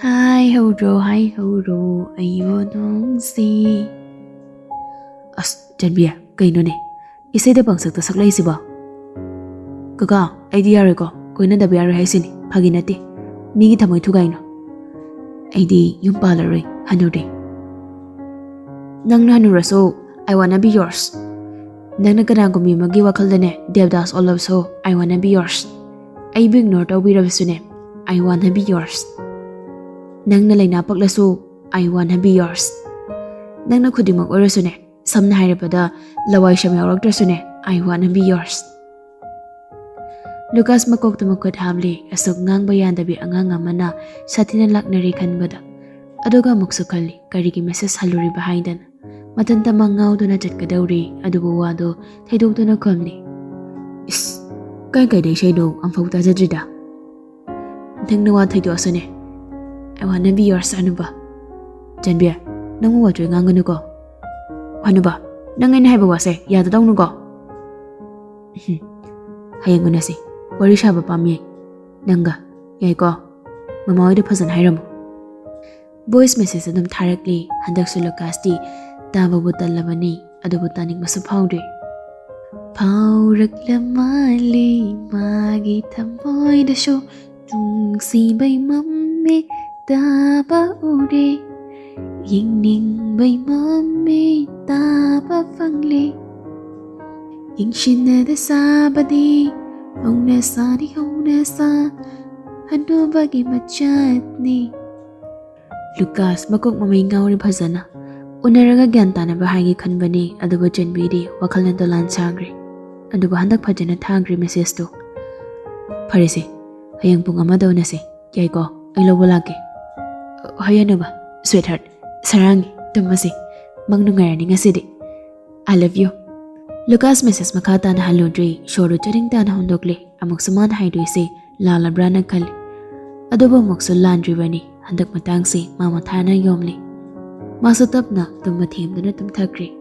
ꯍꯥꯏꯍꯧꯔꯣ, ꯍꯥꯏꯍꯧꯔꯣ, ꯑꯩꯕꯨ ꯅꯨꯡꯁꯤ꯫ ꯑꯁ, ꯆꯟꯕꯤ, ꯀꯩꯅꯣꯅꯦ? ꯏꯁꯩꯗ ꯄꯪꯁꯛꯇ ꯁꯛꯂꯛꯏꯁꯤꯕꯣ? ꯀꯀꯥ, ꯑꯩꯗꯤ ꯌꯥꯔꯣꯏꯀꯣ, ꯀꯣꯏꯅꯗꯕ ꯌꯥꯔꯣꯏ ꯍꯥꯏꯁꯤꯅꯤ, ꯐꯥꯒꯤ ꯅꯠꯇꯦ꯫ ꯃꯤꯒꯤ ꯊꯃꯣꯏ ꯊꯨꯒꯥꯏꯅꯣ꯫ ꯑꯩꯗꯤ ꯌꯨꯝ ꯄꯥꯜꯂꯔꯣꯏ, ꯍꯅꯨꯔꯦ꯫ ꯅꯪꯅ ꯍꯅꯨꯔꯁꯨ, I wanna be yours꯫ ꯅꯪꯅ ꯀꯅꯥꯒꯨꯝꯕꯤ ꯑꯃꯒꯤ ꯋꯥꯈꯜꯗꯅꯦ ꯗꯦꯕꯗꯥꯁ ꯑꯣꯜꯂꯕꯁꯨ, I wanna be yours꯫ ꯑꯩꯕꯨ ignore ꯇꯧꯕꯤꯔꯕꯁꯨꯅꯦ, I wanna be yours꯫ ꯅꯪꯅ ꯂꯩꯅꯥ ꯄꯛꯂꯁꯨ, I wanna be yours꯫ ꯅꯪꯅ ꯈꯨꯗꯤꯡꯃꯛ ꯑꯣꯏꯔꯁꯨꯅꯦ, ꯁꯝꯅ ꯍꯥꯏꯔꯕꯗ ꯂꯋꯥꯏ ꯁꯝ ꯌꯥꯎꯔꯛꯇ꯭ꯔꯁꯨꯅꯦ, I wanna be yours꯫ ꯂꯨꯀꯥꯁ ꯃꯀꯣꯛꯇ ꯃꯈꯨꯠ ꯍꯥꯝꯂꯤ꯫ ꯑꯁꯨꯛ ꯉꯥꯡꯕ ꯌꯥꯗꯕꯤ ꯑꯉꯥꯡ ꯑꯃꯅ ꯁꯥꯊꯤꯅ ꯂꯥꯛꯅꯔꯤ ꯈꯟꯕꯗ꯫ ꯑꯗꯨꯒ ꯑꯃꯨꯛꯁꯨ ꯈꯜꯂꯤ, ꯀꯔꯤꯒꯤ message ꯍꯜꯂꯨꯔꯤꯕ ꯍꯥꯏꯗꯅ꯫ ꯃꯊꯟꯇ ꯃꯪ ꯉꯥꯎꯗꯨꯅ ꯆꯠꯀꯗꯧꯔꯤ, ꯑꯗꯨꯕꯨ ꯋꯥꯗꯣ ꯊꯩꯗꯣꯛꯇꯨꯅ ꯈꯨꯝꯂꯤ꯫ ꯏꯁ, ꯀꯥꯏ ꯀꯥꯏꯗ ꯏꯁꯩꯅꯣ ꯑꯝꯐꯥꯎ ꯇꯥꯖꯗ꯭ꯔꯤꯗ꯫ ꯅꯪ ꯅꯋꯥ ꯊꯩꯗꯣꯛꯑꯁꯨꯅꯦ꯫ I wanna be yours, ꯍꯅꯨꯕ꯫ ꯆꯟꯕꯤ, ꯅꯪ ꯋꯥꯆꯣꯏ ꯉꯥꯡꯒꯅꯨꯀꯣ꯫ ꯍꯅꯨꯕ, ꯅꯪ ꯑꯩꯅ ꯍꯥꯏꯕ ꯋꯥꯁꯦ ꯌꯥꯗꯗꯧꯅꯨꯀꯣ꯫ ꯎꯝ, ꯍꯌꯦꯡ ꯎꯅꯁꯤ꯫ ꯋꯥꯔꯤ ꯁꯥꯕ ꯄꯥꯝꯃꯤ ꯅꯪꯒ꯫ ꯌꯥꯏꯀꯣ? ꯃꯃꯥ ꯍꯣꯏꯗ ꯐꯖꯅ ꯍꯥꯏꯔꯝꯃꯨ꯫ Voice message ꯑꯗꯨꯝ ꯊꯥꯔꯛꯂꯤ꯫ ꯍꯟꯗꯛꯁꯨ ꯂꯨꯀꯥꯁꯇꯤ ꯇꯥꯕꯕꯨ ꯇꯜꯂꯕꯅꯤ, ꯑꯗꯨꯕꯨ ꯇꯥꯅꯤꯡꯕꯁꯨ ꯐꯥꯎꯗ꯭ꯔꯤ꯫ ꯐꯥꯎꯔꯛꯂ ꯃꯥꯜꯂꯦ ꯃꯥꯒꯤ ꯊꯃꯣꯏꯗꯁꯨ ꯅꯨꯡꯁꯤꯕꯩ ꯃꯃꯤ ꯇꯥꯕ ꯎꯔꯦ꯫ ꯌꯦꯡꯅꯤꯡꯕꯩ ꯃꯃꯤ ꯇꯥꯕ ꯐꯪꯂꯦ꯫ ꯌꯦꯡꯁꯤꯟꯅꯗ ꯁꯥꯕꯗꯤ ꯍꯧꯅ ꯁꯥꯅꯤ ꯍꯧꯅ ꯁꯥ ꯍꯅꯨꯕꯒꯤ ꯃꯆꯠꯅꯤ꯫ ꯂꯨꯀꯥꯁ ꯃꯀꯣꯛ ꯃꯃꯩ ꯉꯥꯎꯔꯦ ꯐꯖꯅ꯫ ꯎꯅꯔꯒ ꯒ꯭ꯌꯥꯟ ꯇꯥꯅꯕ ꯍꯥꯏꯒꯦ ꯈꯟꯕꯅꯤ, ꯑꯗꯨꯕꯨ ꯆꯦꯟꯕꯤꯗꯤ ꯋꯥꯈꯜꯅ ꯗꯣꯂꯥꯟ ꯁꯥꯈ꯭ꯔꯦ꯫ ꯑꯗꯨꯕꯨ ꯍꯟꯗꯛ ꯐꯖꯅ ꯊꯥꯈ꯭ꯔꯦ ꯃꯦꯁꯦꯖꯇꯨ꯫ ꯐꯔꯦꯁꯦ, ꯍꯌꯦꯡ ꯄꯨꯡ ꯑꯃꯗ ꯎꯅꯁꯦ꯫ ꯌꯥꯏꯀꯣ? ꯑꯩ ꯂꯧꯕ ꯂꯥꯛꯀꯦ꯫ ꯍꯣꯏ ꯍꯅꯨꯕ, ꯁ꯭ꯋꯤꯠ ꯍꯥꯔꯠ, ꯁꯔꯥꯡꯉꯤ, ꯇꯨꯝꯃꯁꯦ꯫ ꯃꯪ ꯅꯨꯡꯉꯥꯏꯔꯅꯤ ꯉꯁꯤꯗꯤ꯫ I love you꯫ ꯂꯨꯀꯥꯁ ꯃꯦꯁꯦꯖ ꯃꯈꯥ ꯇꯥꯅ ꯍꯜꯂꯨꯗ꯭ꯔꯤ꯫ ꯁꯣꯔꯗꯨ ꯆꯔꯤꯡ ꯇꯥꯅ ꯍꯣꯟꯗꯣꯛꯂꯦ꯫ ꯑꯃꯨꯛꯁꯨ ꯃꯥꯅ ꯍꯥꯏꯗꯣꯏꯁꯦ ꯂꯥꯜꯂꯕ꯭ꯔꯥꯅ ꯈꯜꯂꯤ꯫ ꯑꯗꯨꯕꯨ ꯑꯃꯨꯛꯁꯨ ꯂꯥꯟꯗ꯭ꯔꯤꯕꯅꯤ꯫ ꯍꯟꯗꯛ ꯃꯇꯥꯡꯁꯤ ꯃꯥ ꯃꯊꯥꯅ ꯌꯣꯝꯂꯤ꯫ ꯃꯥꯁꯨ ꯇꯞꯅ ꯇꯨꯝꯕ ꯊꯦꯝꯗꯨꯅ ꯇꯨꯝꯊꯈ꯭ꯔꯦ꯫